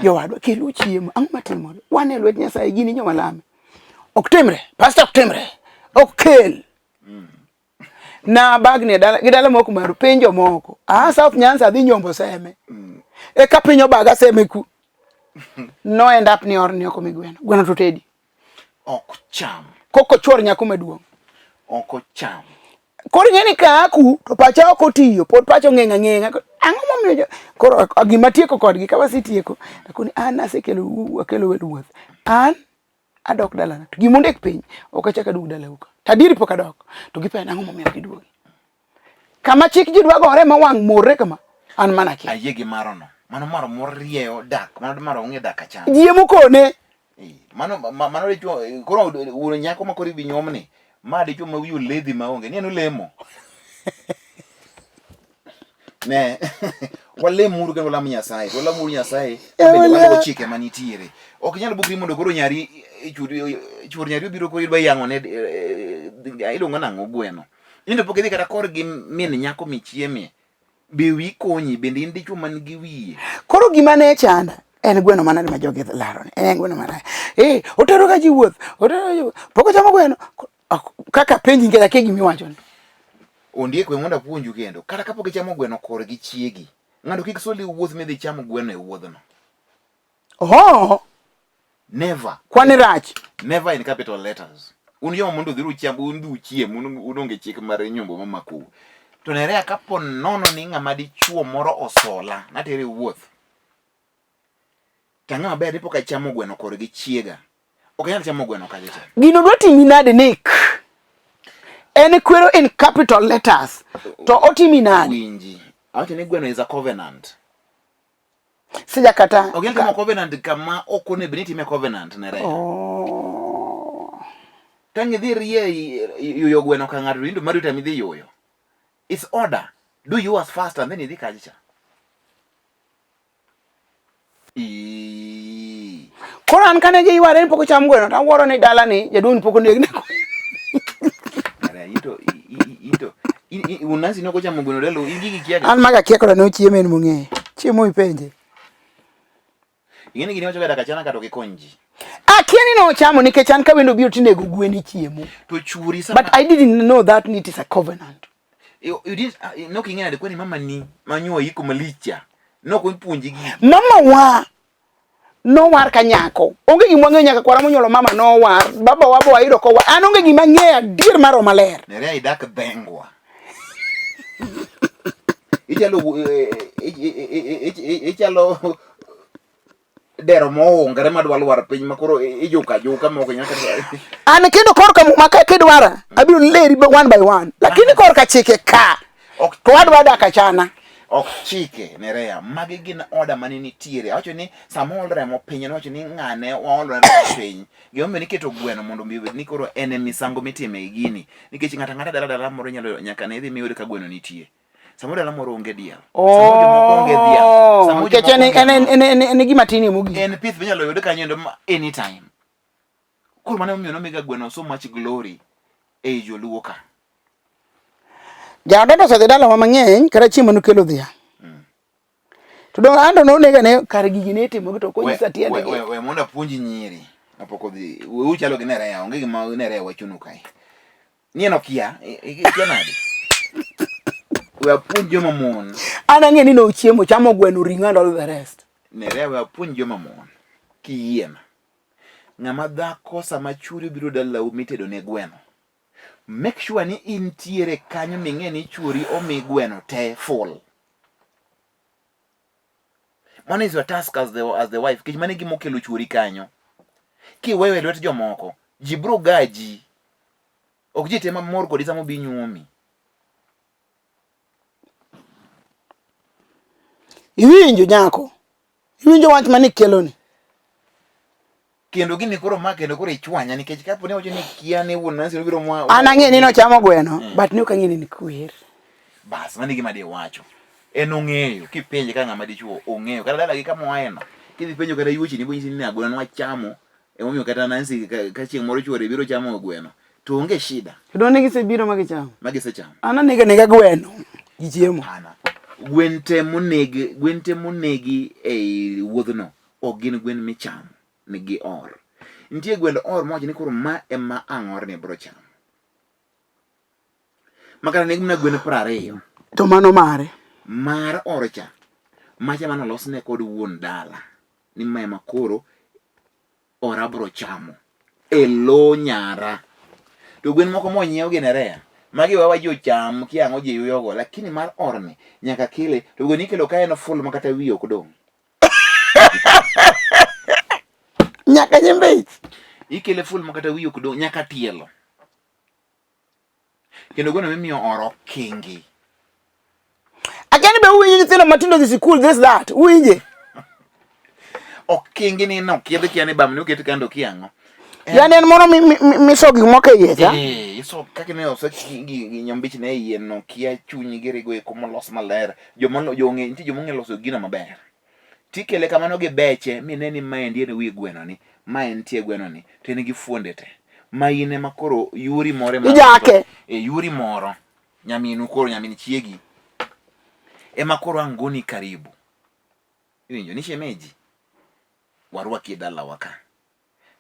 Jowadwa kelu chiemo, ang'o matimore? Wan e lwet Nyasaye, gini joma lame. Ok timre, pastor ok timre. Ok kel. Na bagni e dala, gi dala moko maru penjo moko. Ah, South Nyanza adhi nyombo Seme. Eka piny obaga Seme ku. No end up ni or ni ok omi gweno. Gweno to tedi. Ok cham. Koko chuor nyako maduong'. Ok ocham. Koro ing'e ni ka aku to pacha ok otiyo, pod pacha ong'eng' ang'eng'a. Ang'o momiyo koro gima tieko kodgi ka wasetieko, akoni an asekelo akelo welo wuoth. An adok dalana to gima ondik piny ok achak aduog dalau ka to adieri pok adok to gipenja ang'o momiyo ok iduogi kama chik ji dwa gore ma wang' morre kama an mana kia ayie gi marono mano maro morieyo dak mano maro ong'e dak acham ji emokone. Eh, mano mano dichuo eh, koro wuon nyako ma koro ibi nyuomni ma dichuo ma wiye oledhi maonge ni en olemo ne walemuru kendo walam Nyasaye to walamuru Nyasaye Eh, bende wala. waluwo chike manitiere ok inyal bukri mondo koro nyari eh, chuor nyari obiro koro idwa yang'o ne iluongo nang'o gweno in to pok idhi kata korgi min nyako michiemie Be wiyi konyi? Bende in dichwo man gi wiye? Koro gima ne chanda en gweno manade ma jogi laro ni. En gweno manade. Eh, otero ga ji wuoth. Otero ji. Pok ochamo gweno. Kaka penji nikech akia gima iwacho ni. Ondiek we mondo apuonju kendo. Kata kapok ichamo gweno korgi chiegi, ng'ato kik soli wuoth midhi cham gweno e wuodhno. Oh. Never. Kwani rach. Never in capital letters. Un joma mondo udhi ucham, un dhi uchiem, un un onge chik mar nyombo mamakou. To nerea kapo nono ni ng'ama dichuo moro osola, natere wuoth. To ang'e maber ni pok achamo gweno korgi chiega. Ok anyal chamo gweno kacha cha. Gino dwa timi nade Nick? En kwero in capital letters. To otimi nade? Winji. Awacho ni gweno is a covenant. Sija kata. Ok nyal timo covenant kama ok onego bed ni itime covenant ne remo. Oh. Tang' idhi rie yuyo gweno ka ng'ato to mari to idhi yuyo. It's order. Do yours first and then idhi kacha cha. Koro an kane giyware ni pok ocham gweno to awuoro ni dala ni jaduong' pok oneg ne Into into unasi nok ochamo gweno dalo in gigi kia. An maga kia koda ne ochiemo en mong'eyo. Chiemo ipenje. Ing'eni gini wacho ga dakika chana kata ok ikony ji. Akia ni nochamo nikech an ka wendo obiro tinego gwen ichiemo. To chuori sama But I didn't know that it is a covenant. You, you didn't nok ing'e nade kwani mama ni manyuo iko malich cha. Nok opuonji gigi. Mama wa nowar ka nyako. Onge gima wang'eyo nyaka kwara monyuolo mama nowar. Baba wa bo wayudo kowar. An onge gima ang'eyo adier mar maler. Nerea idak dhengwa. Ichalo ichalo dero moungre madwa lwar piny ma koro ijuka ajuka ma ok nyal kata An kendo korka muma ka kidwara abiro leri one by one. Lakini korka chike ka ok to wadwa dak achana. ok chike Nerea magi gin order mane nitiere awacho ni sama ool remo piny en wacho ni ng'ane waol remo piny gimomiyo niketo gweno mondo mi obed ni koro en e misango mitime e gini nikech ng'ato ang'ata dala dala moro inyalo nyaka ne idhi miyud ka gweno nitie samoro dala moro onge diel samoro jomoko onge dhiang' samoro Nikech jomoko en onge en dhok. en en en gima tinie mogik. en pith minyalo yud kanyo endo ma anytime koro mano emomiyo nomiga gweno so much glory ei joluo ka Jaoda to osedhi dalawa mang'eny kata chiemo nokelo dhiang'. To dong an to nonega ne kar gigi ne itimo gi to ok onyisa tiendgi. We, we, we mondo apuonji nyiri mapok odhi we uchalo gi Nerea onge gima Nerea wachonu kae ni en okia ikia nade we apuonj joma mon An ang'e ni nochiemo chamo gweno ring'o and all the rest. Nerea we apuonj joma mon kiyiena ng'ama dhako sama chuori obiro dalau mitedo ne gweno make sure ni intiere kanyo ming'e ni chuori omi gweno te full mano is your task as the wife nikech mano e gima okelo chuori kanyo kiweyo e lwet jomoko ji bro gaji ok ji te mamor kodi sama obi nyuomi Iwinjo nyako? Iwinjo wach mane ikeloni? Kendo gini koro ma kendo koro ichwanya nikech kapo ni wacho ni kia ni wuon Nancy obiro mwa. An ang'e ni nochamo gweno, but ne ok ang'e ni ni kwer. Bas, mano e gima di wacho. En ong'eyo, kipenje ka ng'ama dichuo ong'eyo. Kata dalagi kama oaeno, kidhi penjo kata yuochini bonyisi ni gweno nwachamo, emomiyo kata Nancy ka chieng' moro chuore biro chamo gweno, to onge shida. To ne gisebiro ma gichamo. Ma gisechamo. An anego anega gweno gi chiemo. Hapana. Gwen te monegi, gwen te monegi ei wuodhno ok gin gwen michamo, nigi or. Nitie gwend or mawacho ni koro ma ema ang' orni biro chamo. Ma kata neg mana gwen 20. To mano mare. Mar or cha, macha mane olosne kod wuon dala ni ma ema koro ora bro chamo e lo nyara. To gwen moko monyiew gi Nerea, magi wawa ji ocham kiang'o ji yuyogo, lakini mar orni nyaka kele, to gwen ikelo ka en full ma kata wiye ok dong'. Nyaka nyimbe ich. Ikele full ma kata wiye ok dong' nyaka tielo. Kendo gweno mimiyo oro kingi. Akia ni be uwinjo nyithindo matindo dhi sikul this that. Uwinje? Ok kingi ni no kiedh kia ni bamni oket kando kia ang'o. Yani en moro miso gik moko e iye cha? Eh, iso kaka ne ose gi nyombich ne iye no kia chuny gi rigo eko molos maler. Joma jo ng'e nitie joma ong'e loso gino maber. Tikele kamano gi beche mine ni maendi en wi gweno ni, ma en tie gweno ni, to en gi fuonde te. Ma in ema koro yuri moro ema Ijake. E yuri moro nyaminu koro nyamin chiegi ema koro ang' goni karibu. Iwinjo ni shemeji warwaki e dalawa ka.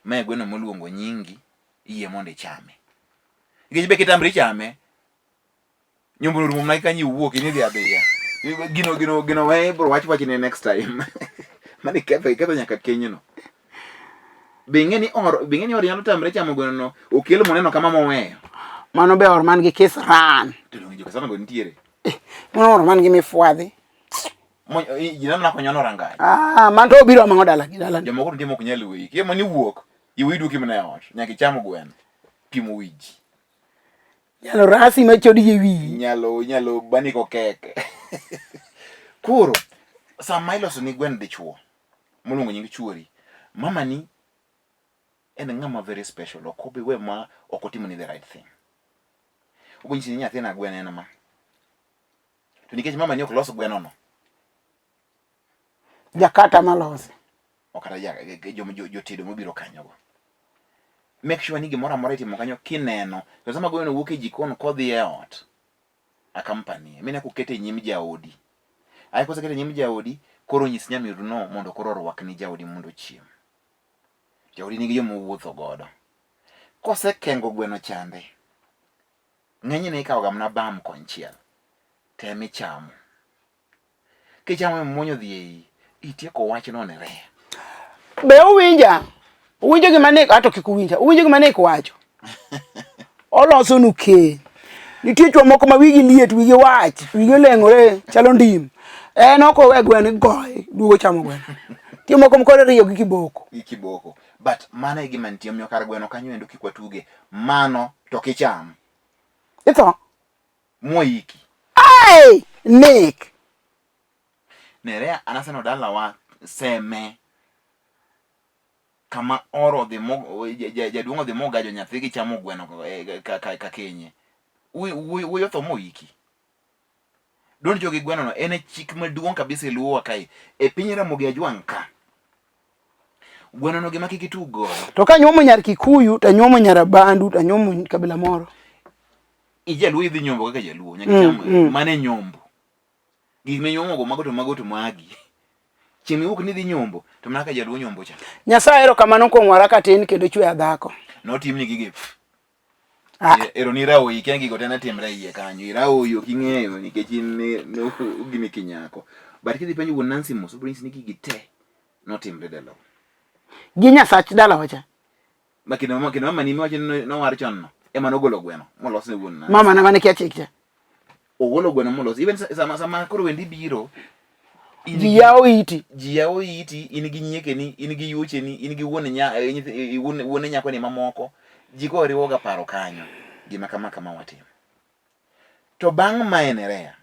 Mae gweno moluongo nyingi, yie mondo ichame. Nikech be kitamri chame, nyombo no rumo mana kanyo iwuok inidhi adhiya. Gino gino gino we ibro wach wach ne next time. Mani ketho iketho nyaka kenyno. Be ing'e ni or be ing'e ni or nyalo tamre chamo gweno no okel moneno kama moweyo. Mano be or man gi kiss ran. To donge joka go nitiere. Eh, mano or man gi mifwadhi. Ji neno konyono rangach. Ah, man to obiro amang'o dala gi dala. Jomoko nitie mok nyal weyi. Kiemo ni wuok, iwe iduoki mana e ot. Nyaka icham gweno. Pimo wiji. Nyalo rasi ma chodi e wiyi. Nyalo nyalo bani ko kek. Koro sama iloso ni gweno dichuo moluongo nying chuori, mama ni en ng'ama very special. Ok obi we ma ok otimo ni the right thing. Obo nyisi ni nyathina gweno en ma. To nikech mama ni ok los gweno no. Jakata malose. Ok kata ja jotedo mobiro kanyo go. Make sure ni gimoro amora itimo kanyo kineno. To sama gweno wuok e jikon kodhi e ot, a company, mine kokete e nyim jaodi. Ae kosekete e nyim jaodi, koro nyis nyamiru no mondo koro orwakni jaodi mondo ochiem. Jaodi nigi joma owuotho godo. Kosekengo gweno chande, ng'enyne ikawo ga mana bam konchiel to ema ichamo. Kichamo muonyo dhi ei, itieko wachno ne reya. Be uwinja? Uwinjo gima Nick ato kik uwinja. Uwinjo gima Nick wacho? Oloso nu keny. Nitie chwo moko ma wigi liet, wigi wach, wigi oleng'ore chalo ndim. En ok owe gweno igoye, duogo chamo gweno. Nitie moko ma koro riyo gi kiboko. Gi kiboko. But mano e gima nitie, omiyo kar gweno kanyo endo kik watuge. Mano to kicham. Itho. Mwaiki. Ai! Nick. Nerea anaseno dalawa seme kama oro odhi mo jaduong' odhi mogajo nyathi gi chamo gweno eh, ka, ka, ka kenye. Wuoyi otho moiki. Donjo gi gweno no en e chik maduong' kabisa e luowa kae. E piny Ramogi Ajwang' ka. Gweno no gima kik itug godo. To ka nyuomo nyar Kikuyu to anyuomo nyar Abandu to anyuomo kabila moro. Ijaluo idhi nyombo kaka jaluo nyaka icham mane nyombo. Gik minyuomo go mago to mago to magi. Chieng' miwuok ni idhi nyombo to mana ka jaluo nyombo cha. Nyasaye erokamano kuom wara katin kendo chweya dhako. Notimni gige. Ah. Ero ni raoyi kia gigo te ne timre e iye kanyo. Iraoyi ok ing'eyo nikech in ne gini kinyako. But kidhi penjo wuon Nancy mos obiro nyisi ni gigi te notimre dalawa. Gi Nyasach dalawa cha. Ma kendo mama kendo mama ni miwacho ni nowar chon no ema nogolo gweno molos ne wuon Nancy. Mama na mane kia chik cha. Ogolo gweno molos. Even sama sama koro wendi biro ji yawo iti. Ji yawo iti, in gi nyiekeni, in gi yuocheni, in gi wuon nya, eh, eh, wuon wuone nyakoni mamoko. Ji go riwoga paro kanyo. Gima kama kama watimo. To bang' ma en Nerea,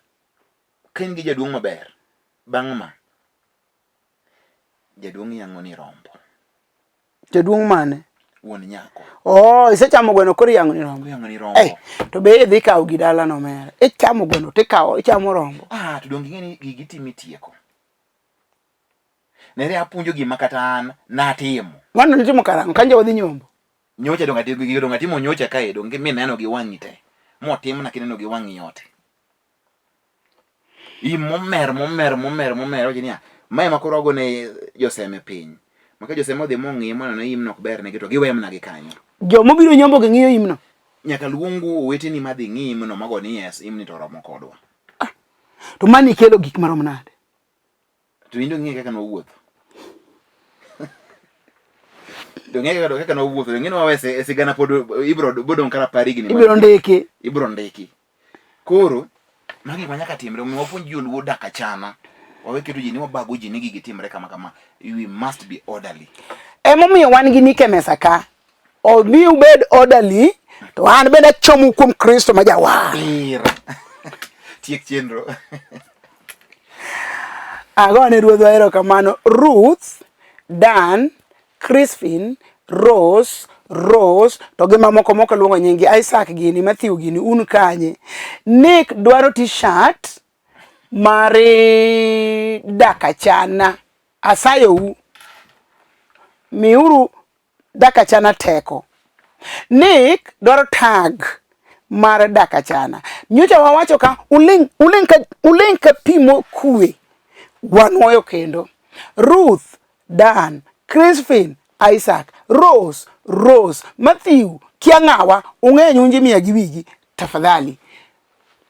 ka in gi jaduong' maber, bang' ma, jaduong' yang'o ni rombo. Jaduong' mane? Wuon nyako. Oh, isechamo gweno koro iyang'o ni rombo. Iyang'o ni rombo. Eh, to be idhi kawo gi dala no omera. Ichamo gweno to ikawo ichamo rombo. Ah, to donge ing'e ni gigi timi tieko. Nere apuonjo gima kata an natimo. Mano nitimo karang'o? Kanje wadhi nyombo. Nyocha donge atimo gigo donge atimo nyocha kae donge mineno gi wang'i te. Motimna kineno gi wang'i yote. I momer momer momer momer wacho niya mae ma koro agone joseme piny ma ka joseme odhi mong'iye moneno ni imno ok ber negi to giwe mana gi kanyo Joma obiro nyombo gi ng'iyo imno. nyaka luongu oweteni madhi ng'i imno mago ni yes imni to oromo kodwa To mani kelo gik marom nade? To in dong' ing'e kaka nwawuotho. Dong' ing'e kaka kaka nwawuotho. Dong' ing'e ni wawe e sigana pod ibro bodong' kara par higni. Ibiro ndiki. Ibro ndiki. Koro magi gik ma nyaka timre omiyo wapuonj joluo dak achana. Wawe keto ji ni wabago ji ni gigi timre kama kama. We must be orderly. Emomiyo wan gi Nick e mesa ka. Omi ubed orderly to an bende achomu kuom Kristo ma jawar. Tiek chenro. Agone ruodhwa erokamano. Ruth Dan, Crispin, Rose, Rose to gi mamoko moko luongo nyingi Isaac gini, Matthew gini, un kanye? Nick dwaro t-shirt mar Dakachana. Asayou, miuru Dakachana teko. Nick dwaro tag mar Dakachana. Nyocha wawacho ka uling, uling ka, uling ka pi mokwe. Wanwoyo kendo. Ruth, Dan, Crispin, Isaac, Rose, Rose, Matthew, kia ng'awa, ung'eny unji miya gi wigi, tafadhali.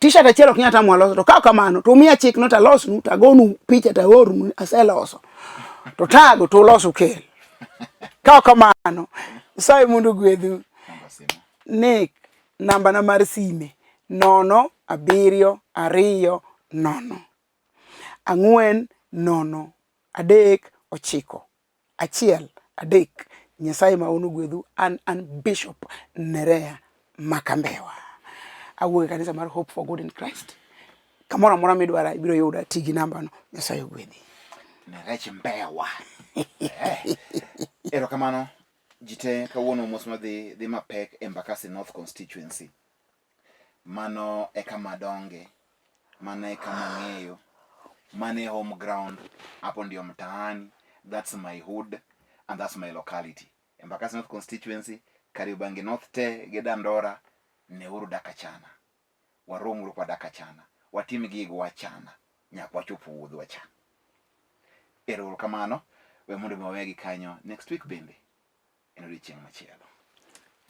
T-shirt achiel ok nyal tamo loso to ka kamano to umiya chik no talosnu tagonu picha taornu aseloso to tago to ulos ukel ka kamano Nyasaye mondo ogwedhu Nick namba na mar sime 0 7 2 0 4 0 3 9 1 3 Nyasaye ma un ogwedhu an an Bishop Nerea Makambewa awuok e kanisa mar Hope for Good in Christ kamoro amora midwara ibiro yuda ti gi namba no Nyasaye ogwedhi Nerech Mbewa eh. Erokamano ji te kawuono mos madhi dhi mapek Embakasi North Constituency Mano e kama adonge, mano e kama ang'eyo, mano e home ground, hapo ndio mtaani, that's my hood and that's my locality. Embakasi North constituency, Kariobangi North te gi Dandora, neuru Dakachana. Waromuru kwa Dakachana. Watim gigo wachana nyaka wachop wuodhwa cha. Ero kamano, we mondo mi wawegi kanyo next week bende en odiochieng' machielo.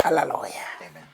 Hallelujah. Amen.